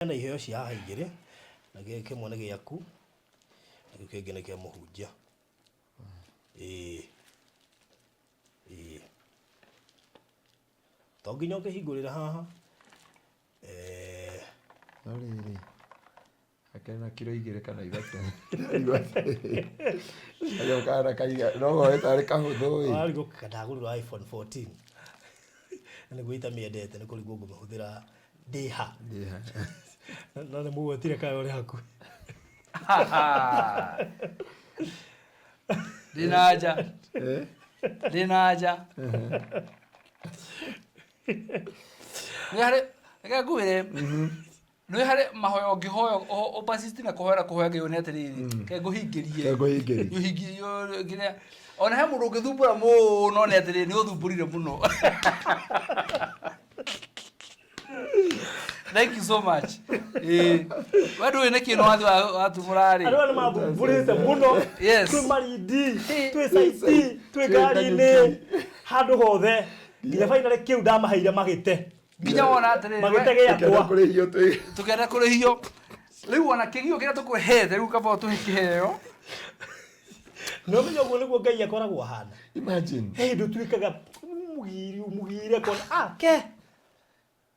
Hena iheo cia haha igĩrĩ, na gĩkĩ kĩmwe nĩ gĩaku, na kĩu kĩngĩ nĩ kĩa mũhunjia. Ĩĩ, ĩĩ. To nginya ũkĩhingũrĩre haha. Eh, No rĩrĩ, hakĩrĩ na kiro igĩrĩ kana ithatũ. Ndarigwo atĩrĩrĩ, kanyamũ kahana kaiga, no goe tarĩ kahũthũ ĩ. Warigwo ndagũrĩrwo iPhone 14. Na nĩguo itamĩendete nĩ kũrigwo ngũmĩhũthĩra ndĩ ha. Ndĩ ha. No nĩ mũgwetire kaya ũrĩ hakuhĩ. Ndĩ na nja. Eh? Ndĩ na nja. Nĩ harĩ reke ngwĩre nĩ harĩ mahoya ũngĩhoya ũpersist na kũhoya na kũhoya Ngai one atĩrĩrĩ ke ngũhingĩrie Ke ngũhingĩrie. Nĩ ũhingĩrio kĩrĩa ona he mũndũ ũngĩthumbũra mũno nĩ atĩrĩrĩ nĩ ũthumbũrire mũno. Thank you so much. Eh, we ndũĩ nĩkĩ no wathi watumũra rĩ. Andũ aya nĩ mathumbũrĩte mũno. Yes. Twĩ Malindi, twĩ Saiti, twĩ ngari-inĩ, handũ hothe. Nginya finally kĩu ndamaheire magĩte. Nginya wona atĩrĩrĩ. Magĩte Tũkĩenda gĩakwa. kũrĩhio twĩ. Tũkĩenda kũrĩhio. Rĩu ona kĩgio kĩrĩa tũkũhete rĩu kaba ũtũhe kĩheo. Nĩ ũmenya ũguo nĩguo Ngai akoragwo ahana. Imagine. He hĩndĩ ũtuĩkaga mũgiri, mũgire kona, ah, ke.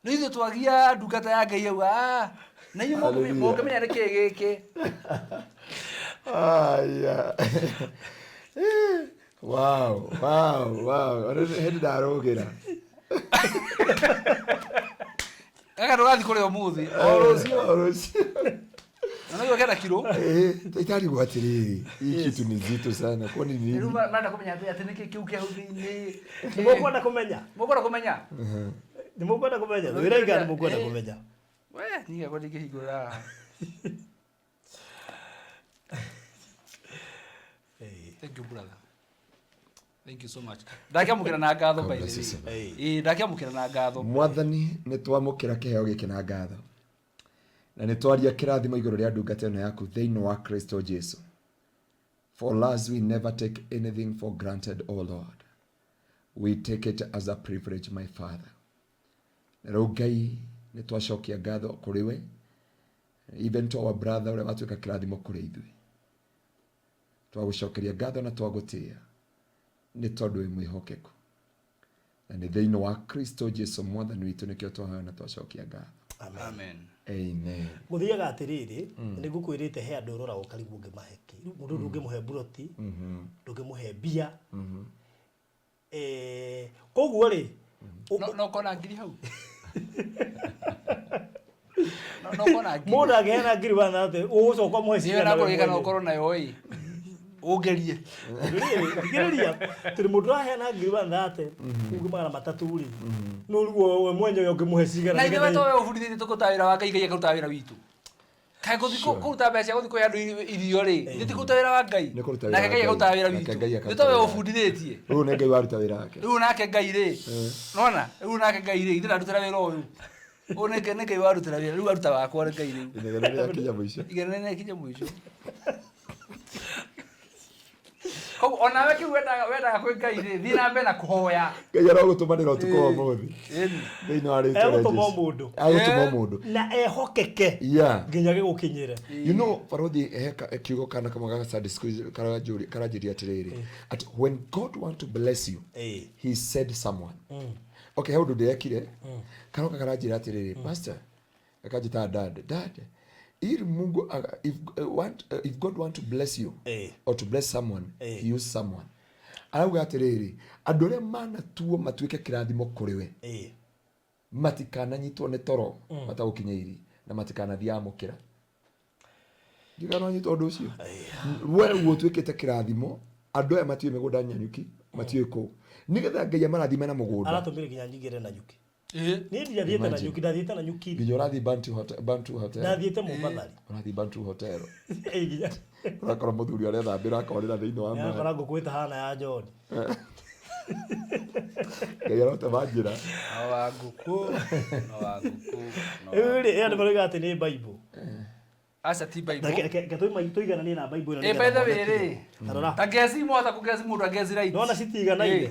Nĩ ithuĩ twagia ndungata ya Ngai auga, "Ah, na inyuĩ Hallelujah. mũngĩmenya nĩ kĩĩ gĩkĩ." Aya. Wow. Ona hĩndĩ ndarũgĩra. Gaka ndũgathiĩ kũrĩa ũmũthĩ, o rũciũ. O rũciũ. Na nĩguo kena kiro. Eh, itarigwo atĩrĩrĩ, hii kitu ni zito sana. Kwani ni Rĩu nini? marenda kũmenya atĩ atĩ nĩkĩ kĩu kĩa hau thĩinĩ. Nĩ mũkwenda kũmenya? Mũkwenda kũmenya? Nĩ mũkwenda kũmenya? Wĩra iga nĩ mũkwenda kũmenya. We, niĩ ngakwa ndingĩhingũra haha. Thank you brother. Thank you so much. Ndakĩamũkĩra na ngatho God by the bless you way. so much. Ĩĩ ndakĩamũkĩra na ngatho. Mwathani nĩ twamũkĩra kĩheo gĩkĩ na ngatho. Na nĩ twaria kĩrathimo igũrũ rĩa ndungata ĩno yaku thĩinĩ wa Kristo Jesu. For us we never take anything for granted, O Lord. We take it as a privilege, my Father. Na rĩu Ngai nĩ twacokia ngatho kũrĩ we, even to our brother ũrĩa watuĩka kĩrathimo kũrĩ ithuĩ. Twagũcokeria ngatho na twagũtĩĩa nĩ tondũ wĩ mwĩhokeku. Na nĩ thĩinĩ wa Kristo Jesu mwathani witũ nĩkĩo twahoya na twacokia ngatho. Amen. Amen. Amen. Gũthiaga atĩrĩrĩ, nĩ ngũkwĩrĩte he andũ ũroraga ũkarigwo ũngĩmahe kĩ. Rĩu mũndũ ndũngĩmũhe mburoti, ndũngĩmũhe mbia. Eh, koguo rĩ, No no kona ngiri hau. No no kona ngiri. mũndũ angĩheana ngiri wana atĩ ũgũcoka ũmũhe Niĩ cigana na we kũrĩka no mwenyewe. ũkorwo nayo ĩ. Ũngerie. Rĩrĩ, thikĩrĩria tondũ mũndũ ũraheana ngiri wana atĩ ũngĩ 300 rĩ no ũrigwo we mwenyewe ũngĩmũhe cigana Na ithuĩ nĩgetha to we ũbundithĩtie tũkũruta wĩra wa Ngai Ngai akaruta wĩra witũ. Kaĩ gũthiĩ kũruta mbeca cia gũthiĩ kũhe andũ irio rĩ, ithuĩ ti kũruta wĩra wa Ngai. Nĩ kũruta wĩra Nake wa Ngai Ngai. akaruta wĩra Nake witũ. Ngai Nĩ akaruta to we wĩra wake. ũbundithĩtie. Rĩu nĩ Ngai waruta wĩra wake. Rĩu nake Ngai rĩ, nona rĩu nake Ngai rĩ, ithuĩ ndarutĩra wĩra ũyũ. Ũyũ nĩ Ngai nĩ Ngai warutĩra wĩra, rĩu aruta wakwa nĩ Ngai rĩu. Inegene rĩakinya mũico. Inegene rĩakinya mũico. Koguo onawe kĩu wendaga wendaga kwĩ Ngai rĩ, thiĩ na mbere na kũhoya. Ngai arogũtũmanĩra ũtukũ wa ũmũthĩ. Ĩni. Thĩinĩ wa rĩtwa rĩa Egũtũma Jesu. mũndũ. Egũtũma mũndũ. na ehokeke Yeah. nginya gĩgũkinyĩre You know, Barothi he kiugo kana kamwe ga Sunday school karanjũria karanjĩria atĩrĩrĩ at when God want to bless you Ĩĩ. he said someone okay he ũndũ ndĩrekire karoka karanjĩra atĩrĩrĩ pastor akanjĩtaga dad dad if Mungu aga- if, want, if God want to bless you Eh. or to bless someone Eh. he use someone arauga atĩrĩrĩ andũ arĩa manatuo matuĩke kĩrathimo kũrĩ we Ĩĩ. matikananyitwo nĩ toro matagũkinyĩirie na matikanathiĩ amũkĩra ndigana wanyita ũndũ ũcio we ũguo ũtuĩkĩte kĩrathimo andũ aya matiũĩ mĩgũnda nyanyuki matiũĩ kũ nĩgetha ngai amarathime na mũgũnda aratũmire nginya nyingĩre na nyuki Ĩĩ. niĩ ndirathiĩte na Imagine. nyuki ndathiĩte na nyuki nginya ũrathiĩ Bantu Hotel, Bantu Hotel. ndathiĩte Mombathari ũrathiĩ Bantu Hotel Ĩĩ, nginya ũrakora mũthuri arethambĩra akorĩra thĩinĩ wa maĩ nĩakora ngũkũ ĩtahana ya John ngai arotema njĩra No wa ngũkũ, no wa ngũkũ, no wa rĩu rĩ andũ maroiga atĩ nĩ Bible Aca ti Bible. Reke- reke reke tũigananie na Bible ĩno Ĩ, nĩgetha by the way muone rĩ, kĩo. Ta rora. ta ngeci mwahota kũngeci mũndũ angeci right. Nĩwona citiganaine? Ĩ.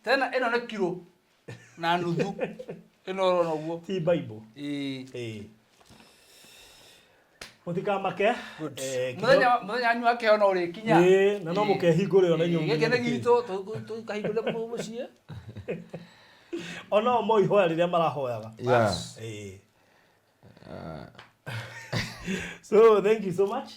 Tena ĩno nĩ kiro na nuthu. Ĩno ũrona ũguo. Ti Bible. Ĩĩ. Ĩĩ. Mũtikamake. Eh, Mũthenya wanyu wa kĩheo no ũrĩkinya. Ĩĩ, na no mũkehingũrĩra na inyuĩ Gĩkĩ nĩ mũmenye nĩkĩ. gitũ, tũkahingũrĩre mũciĩ. Ona o mo ihoya rĩrĩa marahoyaga. Yeah. Ĩĩ. So thank you so much.